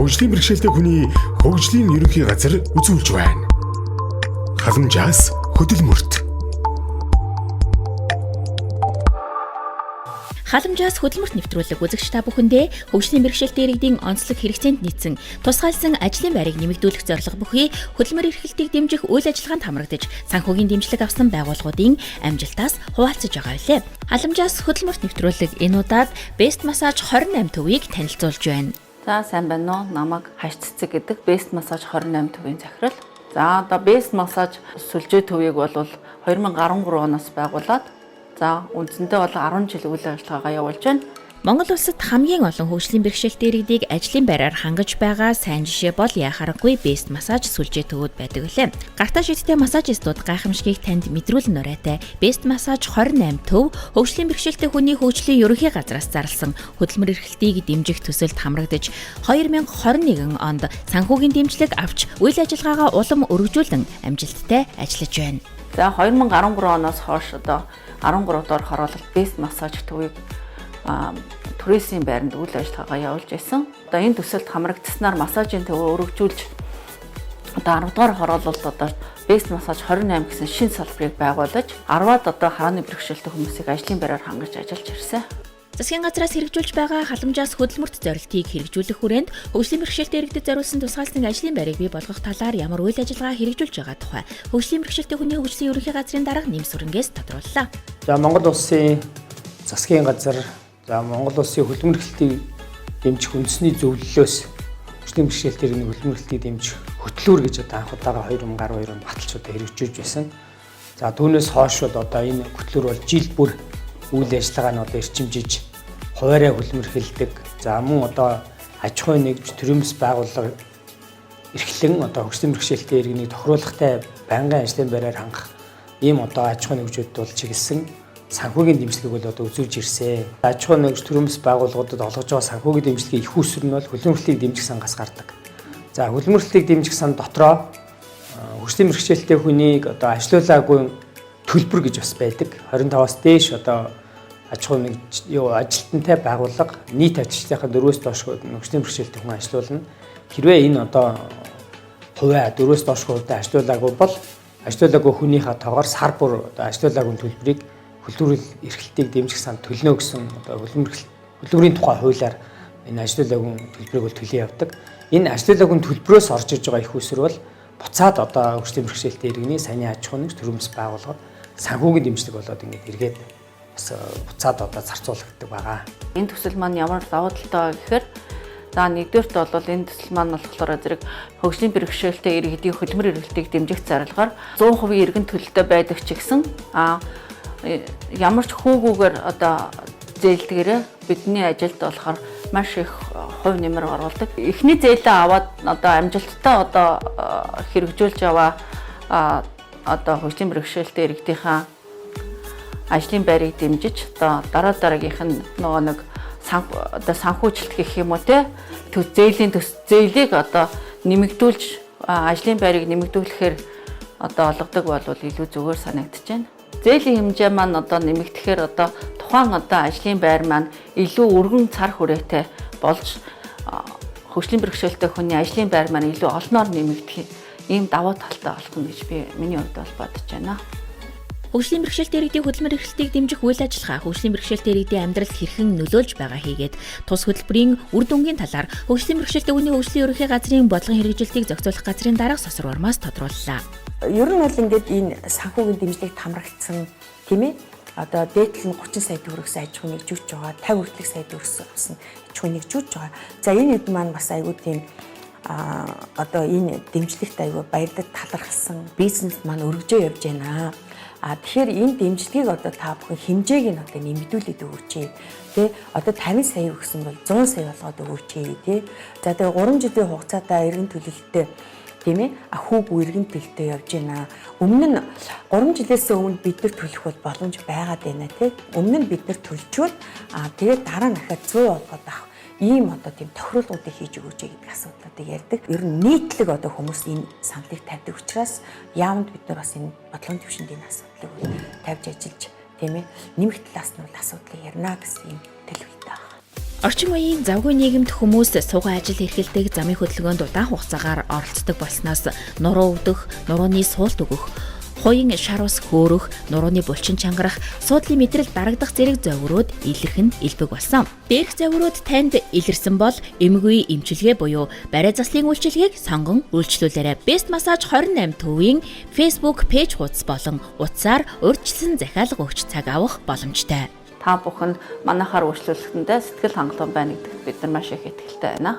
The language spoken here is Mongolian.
Хөгжлийн бэрхшээлтэй хүний хөгжлийн ерөнхий газар үзүүлж байна. Халамжаас хөдөлмөрт. Халамжаас хөдөлмөрт нэвтрүүлэг үзэгч та бүхэндээ хөгжлийн бэрхшээлтэй иргэдийн онцлог хэрэгцээнд нийцсэн тусгаалсан ажлын байрыг нэмэгдүүлэх зорилго бүхий хөдөлмөр эрхлэлтийг дэмжих үйл ажиллагаанд хамрагдаж санхүүгийн дэмжлэг авсан байгууллагуудын амжилтаас хуваалцаж байгаа билээ. Халамжаас хөдөлмөрт нэвтрүүлэг энэ удаад Best Massage 28 төвийг танилцуулж байна. За, сайн байна уу? Намайг Хаш Цэцэг гэдэг, Best Massage 28 төвийн захирал. За, одоо Best Massage сүлжээ төвийг бол 2013 оноос байгуулад, за, үндсэндээ бол 10 жил үйл ажиллагаагаа явуулж байна. Монгол улсад хамгийн олон хөгжлийн бэрхшээлтэй иргэдийг ажлын байраар хангаж байгаа сайн жишээ бол яхаарахгүй Best Massage сүлжээ төвүүд байдаг билээ. Гартаа шидтэй массажистууд гайхамшигыг танд мэдрүүлэн нурайтай Best Massage 28 төв хөгжлийн бэрхшээлтэй хүний хөгжлийн ерөнхий газраас зарласан хөдөлмөр эрхлэлтийг дэмжих төсөлд хамрагдаж 2021 онд санхүүгийн дэмжлэг авч үйл ажиллагаагаа улам өргөжүүлэн амжилттай ажиллаж байна. За, 2013 оноос хойш одоо 13 дугаар хороололт Best Massage төвийг түрээсийн байранд үйл ажиллагаагаа явуулж байсан. Одоо энэ төсөлд хамрагдсанаар массажийн төвөө өргөжүүлж, одоо 10 дугаар хороололд одоо Best Massage 28 гэсэн шинэ салбарыг байгуулаж, 10-аад одоо харааны бэрхшээлтэй хүмүүсийг ажлын байраар хангаж ажиллаж ирсэн. Засгийн газраас хэрэгжүүлж байгаа халамжаас хөдөлмөрт зорилтыг хэрэгжүүлэх хүрээнд хөгжлийн бэрхшээлтэй иргэдэд зориулсан тусгаалсан ажлын байрыг бий болгох талаар ямар үйл ажиллагаа хэрэгжүүлж байгаа тухай хөгжлийн бэрхшээлтэй хүний хөгжлийн ерөнхий газрын дарга Нэмсүрэнгээс тодрууллаа. За, Монгол улсын засгийн газар, за, Монгол улсын хөдөлмөр эрхлэлтийг дэмжих үндэсний зөвлөлөөс хөгжлийн бэрхшээлтэй иргэний хөдөлмөр эрхлэлтийг дэмжих хөтлүүр гэж одоо анх удаага 2012 онд баталж одоо хэрэгжүүлж байсан. За, түүнээс хойш бол одоо энэ хөтлүүр бол жил бүр үйл ажиллагаа нь одоо эрчимжиж, хуваараа хөдөлмөр эрхэлдэг. За, мөн одоо аж ахуйн нэгж, төрийн бус байгууллага эрхлэн одоо хөгжлийн бэрхшээлтэй иргэнийг тохируулгатай байнгын ажлын байраар хангах ийм одоо аж ахуйн нэгжүүдэд бол чиглэсэн санхүүгийн дэмжлэгийг бол одоо үзүүлж ирсэн. Аж ахуйн нэгж, төрийн бус байгууллагуудад олгож байгаа санхүүгийн дэмжлэгийн их үүсвэр нь бол хөдөлмөрлөлтийг дэмжих сангаас гардаг. За, хөдөлмөрлөлтийг дэмжих сан дотроо хөгжлийн бэрхшээлтэй хүнийг одоо ажилуулаагүй төлбөр гэж бас байдаг. 25-аас дээш одоо аж ахуйн нэгж юу ажилтнтай байгууллага нийт ажилчдынхаа 4-өөс доош хөгжлийн бэрхшээлтэй хүн ажилуулна. Хэрвээ энэ одоо хувиа 4-өөс доош хувьдаа ажилуулаагүй бол ажилуулаагүй хүнийхээ тоогоор сар бүр одоо ажилуулаагүй төлбөрийг хөдөлмөр эрхлэлтийг дэмжих санд төлнө гэсэн одоо хөдөлмөрийн тухай хуулиар энэ ажилуулаагүй төлбөрийг бол төлөө явдаг. Энэ ажилуулаагүй төлбөрөөс орж иж байгаа их үүсвэр бол буцаад одоо хөгжлийн бэрхшээлтэй иргэний саяны аж ахуйн нэгж, төрийн бус байгууллагад санхүүгийн дэмжлэг болоод ингээд эргээд бас буцаад одоо зарцуулагддаг байгаа. Энэ төсөл маань ямар давуу талтай вэ гэхээр, за, нэгдүгээрт бол энэ төсөл маань болохоор зэрэг хөгжлийн бэрхшээлтэй иргэдийн хөдөлмөр эрхлэлтийг дэмжих зорилгоор 100% иргэн төлөлтөй байдаг ч гэсэн ямар ч хүүгүүгээр одоо зээлдгээрээ бидний ажилд болохоор маш их хувь нэмэр оруулдаг. Эхний зээлээ аваад одоо амжилттай одоо хэрэгжүүлж яваа одоо хөгжлийн бэрхшээлтэй иргэдийнхаа ажлын байрыг дэмжиж, одоо дараа дараагийнх нь нөгөө нэг одоо санхүүжилт гэх юм уу те, зээлийн төс зээлийг одоо нэмэгдүүлж, ажлын байрыг нэмэгдүүлэхээр одоо олгодог бол илүү зүгээр санагдаж байна. Зээлийн хэмжээ маань одоо нэмэгдэхээр одоо тухайн одоо ажлын байр маань илүү өргөн цар хүрээтэй болж, хөгжлийн бэрхшээлтэй хүний ажлын байр маань илүү олноор нэмэгдэх ийм давуу талтай болох нь гэж би миний хувьд бол бодож байна. Хөгжлийн бэрхшээлтэй иргэдийн хөдөлмөр эрхлэлтийг дэмжих үйл ажиллагаа хөгжлийн бэрхшээлтэй иргэдийн амьдралд хэрхэн нөлөөлж байгаа хийгээд тус хөтөлбөрийн үр дүнгийн талаар хөгжлийн бэрхшээлтэй хүний хөгжлийн ерөнхий газрын бодлогын хэрэгжилтийг зохицуулах газрын дарга Сосор Ормоос тодрууллаа. Ер нь бол ингээд энэ санхүүгийн дэмжлэгт хамрагдсан, тийм ээ, одоо дээд нь 30 сая төгрөгсөн аж ахуйн нэгжүүч байгаа, 50 хүртэлх сая төгрөг аж ахуйн нэгжүүч байгаа. За, энэ хэд маань бас айгүй тийм одоо энэ дэмжлэгт айгүй баярлаг талархсан, бизнес маань өргөжөө явж байна. А тэгэхээр энэ дэмжлэгийг одоо та бүхэн хэмжээг нь одоо нэмэгдүүлээд өгөөч ээ. Тэ, одоо 50 сая өгсөн бол 100 сая болгоод өгөөч ээ, тэ. За, тэгээ 3 жилийн хугацаатай эргэн төлөлттэй, тийм ээ. А хүүг эргэн төлөлтөө явж байна. Өмнө нь 3 жилээс өмнө бид нар төлөх бол боломж байгаад байна, тий. Өмнө нь бид нар төлчвөл тэгээд дараа нь дахиад 100 болгоод авах ийм одоо тийм тохируулгуудыг хийж өгөөч гэдэг асуудлуудыг ярьдаг. Ер нь нийтлэг одоо хүмүүс энэ саналыг тавьдаг учраас яамд бид нар бас энэ бодлогын төвшөнд энэ асуудлыг тавьж ажиллаж, тийм ээ, нэмэх талаас нь бол асуудлыг ярина гэсэн ийм төлөвлөлттэй байна. Орчин үеийн завгүй нийгэмд хүмүүс суугаа ажил эрхэлдэг, замын хөдөлгөөнд удаан хугацаагаар оролцдог болсноос нуруу өвдөх, нурууны суулт өгөх, хуян шар ус хөөрөх, нурууны булчин чангарах, суудлын мэдрэл дарагдах зэрэг зовирууд илэрх нь элбэг болсон. Дээрх зовирууд танд илэрсэн бол эмгүй эмчилгээ буюу бариа заслын үйлчилгээг сонгон үйлчлүүлээрэй. Best Massage 28 төвийн Facebook page хуудас болон утсаар урьдчилсан захиалга өгч цаг авах боломжтой. Та бүхэн манайхаар үйлчлүүлэхэндээ сэтгэл хангалуун байна гэдэгт бид нар маш их итгэлтэй байна.